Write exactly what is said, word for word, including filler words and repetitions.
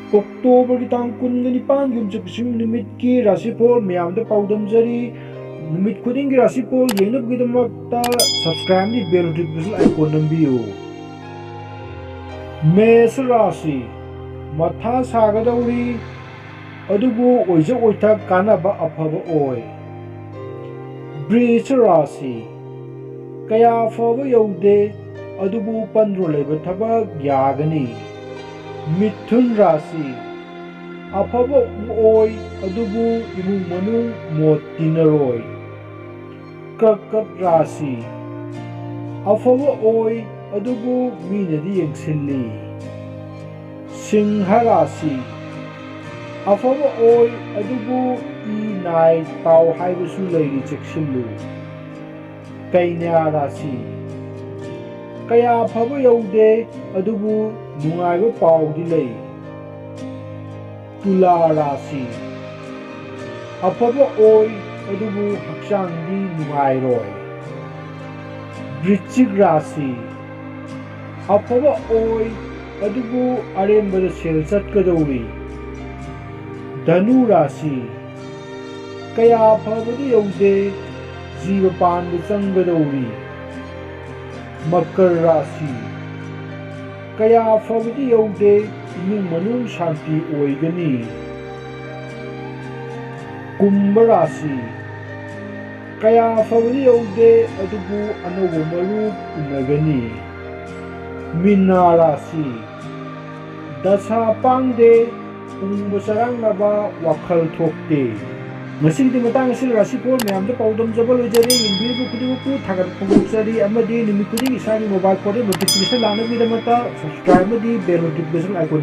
ꯑꯣꯛꯇꯣꯕꯔꯒꯤ ꯇꯥꯡ ꯀꯨꯟꯒ ꯅꯤꯄꯥꯟꯒꯤ ꯌꯨꯝꯁꯀꯩꯁ ꯅꯨꯃꯤꯠꯀꯤ ꯔꯥꯁꯤꯐꯣꯜ ꯃꯌꯥꯝꯗ ꯄꯥꯎꯗꯝꯖꯔꯤ꯫ ꯅꯨꯃꯤꯠ ꯈꯨꯗꯤꯡꯒꯤ ꯔꯥꯁꯤꯐꯣꯜ ꯌꯦꯡꯅꯕꯒꯤꯗꯃꯛꯇ subscribe ꯑꯃꯗꯤ bell notification icon ꯅꯝꯕꯤꯌꯨ꯫ ꯃꯦꯁ ꯔꯥꯁꯤ, ꯃꯊꯥ ꯁꯥꯒꯗꯧꯔꯤ, ꯑꯗꯨꯕꯨ ꯑꯣꯏꯖ ꯑꯣꯏꯊ ꯀꯥꯟꯅꯕ ꯑꯐꯕ ꯑꯣꯏ꯫ ꯕ꯭ꯔꯤꯖ ꯔꯥꯁꯤ, ꯀꯌꯥ ꯐꯕ ꯌꯧꯗꯦ, ꯑꯗꯨꯕꯨ ꯄꯟꯗ꯭ꯔꯣ ꯂꯩꯕ ꯊꯕꯛ ꯌꯥꯒꯅꯤ꯫ ꯃꯤꯊꯨꯟ ꯔꯥꯁꯤ, ꯑꯐꯕ ꯑꯣꯏ, ꯑꯗꯨꯕꯨ ꯏꯃꯨꯡ ꯃꯅꯨꯡ ꯃꯣꯠ ꯇꯤꯟꯅꯔꯣꯏ꯫ ꯀꯔꯀꯠ ꯔꯥꯁꯤ, ꯑꯐꯕ ꯑꯣꯏ, ꯑꯗꯨꯕꯨ ꯃꯤꯅꯗꯤ ꯌꯦꯡꯁꯤꯜꯂꯤ꯫ ꯁꯤꯡꯍ ꯔꯥꯁꯤ, ꯑꯐꯕ ꯑꯣꯏ, ꯑꯗꯨꯕꯨ ꯏ ꯅꯥꯏ ꯄꯥꯎ ꯍꯥꯏꯕꯁꯨ ꯂꯩꯔꯤ, ꯆꯦꯛꯁꯤꯜꯂꯨ꯫ ꯀꯩꯅ꯭ꯌꯥ ꯔꯥꯁꯤ, ꯀꯌꯥ ꯐꯕ ꯌꯧꯗꯦ, ꯑꯗꯨꯕꯨ ꯅꯨꯡꯉꯥꯏꯕ ꯄꯥꯎꯗꯤ ꯂꯩ꯫ ꯇꯨꯂꯥ ꯔꯥꯁꯤ, ꯑꯐꯕ ꯑꯣꯏ, ꯑꯗꯨꯕꯨ ꯍꯛꯆꯥꯡꯗꯤ ꯅꯨꯡꯉꯥꯏꯔꯣꯏ꯫ ꯕ꯭ꯔꯤꯆꯤꯛ ꯔꯥꯁꯤ, ꯑꯐꯕ ꯑꯣꯏ, ꯑꯗꯨꯕꯨ ꯑꯔꯦꯝꯕꯗ ꯁꯦꯜ ꯆꯠꯀꯗꯧꯔꯤ꯫ ꯙꯅꯨ ꯔꯥꯁꯤ, ꯀꯌꯥ ꯐꯕꯗꯤ ꯌꯧꯗꯦ, ꯖꯤꯕ ꯄꯥꯟꯕ ꯆꯪꯒꯗꯧꯔꯤ꯫ ꯃꯀꯔ ꯔꯥꯁꯤ, ꯀꯌꯥ ꯐꯕꯗꯤ ꯌꯧꯗꯦ, ꯏꯃꯨꯡ ꯃꯅꯨꯡ ꯁꯥꯟꯇꯤ ꯑꯣꯏꯒꯅꯤ꯫ ꯀꯨꯝꯚ ꯔꯥꯁꯤ, ꯀꯌꯥ ꯐꯕꯗꯤ ꯌꯧꯗꯦ, ꯑꯗꯨꯕꯨ ꯑꯅꯧꯕ ꯃꯔꯨꯞ ꯎꯅꯒꯅꯤ꯫ ꯃꯤꯅꯥ ꯔꯥꯁꯤ, ꯗꯁꯥ ꯄꯥꯡꯗꯦ, ꯎꯡꯕ ꯆꯔꯥꯡꯅꯕ ꯋꯥꯈꯜ ꯊꯣꯛꯇꯦ꯫ ꯉꯁꯤꯒꯤꯗꯤ ꯃꯇꯥꯡ ꯑꯁꯤꯗ ꯔꯥꯁꯤꯐꯣꯜ ꯃꯌꯥꯝꯗ ꯄꯥꯎꯗꯝꯖꯕ ꯂꯣꯏꯖꯔꯦ꯫ ꯌꯦꯡꯕꯤꯔꯤꯕ ꯈꯨꯗꯤꯡꯃꯛꯄꯨ ꯊꯥꯒꯠꯄ ꯐꯣꯡꯗꯣꯛꯆꯔꯤ ꯑꯃꯗꯤ ꯅꯨꯃꯤꯠ ꯈꯨꯗꯤꯡꯒꯤ ꯏꯁꯥꯒꯤ mobile phone ꯗ notification ꯂꯥꯛꯅꯕꯒꯤꯗꯃꯛꯇ subscribe ꯑꯃꯗꯤ bell notification icon